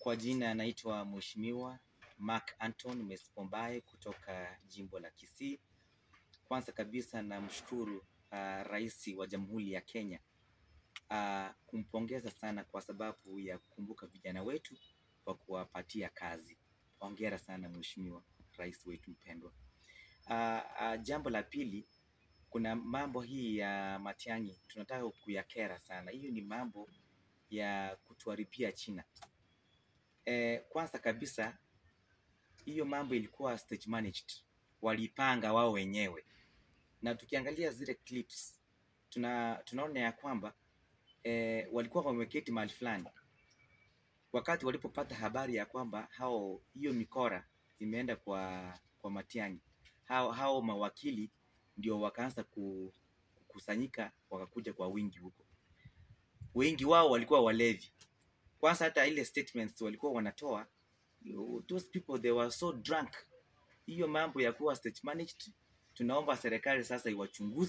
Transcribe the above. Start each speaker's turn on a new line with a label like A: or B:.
A: Kwa jina anaitwa Mheshimiwa Mark Anton Mesipombae kutoka jimbo la Kisii. Kwanza kabisa namshukuru Rais wa Jamhuri ya Kenya, kumpongeza sana kwa sababu ya kukumbuka vijana wetu kwa kuwapatia kazi. Hongera sana Mheshimiwa Rais wetu mpendwa. Jambo la pili, kuna mambo hii ya Matiang'i tunataka kuyakera sana. Hiyo ni mambo ya kutuharibia China. Kwanza kabisa hiyo mambo ilikuwa stage managed, walipanga wao wenyewe, na tukiangalia zile clips tunaona ya kwamba walikuwa wameketi mahali fulani wakati walipopata habari ya kwamba hao hiyo mikora imeenda kwa Matiang'i, hao mawakili ndio wakaanza kukusanyika, wakakuja kwa wingi huko. Wengi wao walikuwa walevi. Kwanza hata ile statements walikuwa wanatoa, those people, they were so drunk. Hiyo mambo ya kuwa stage managed, tunaomba serikali sasa iwachunguze.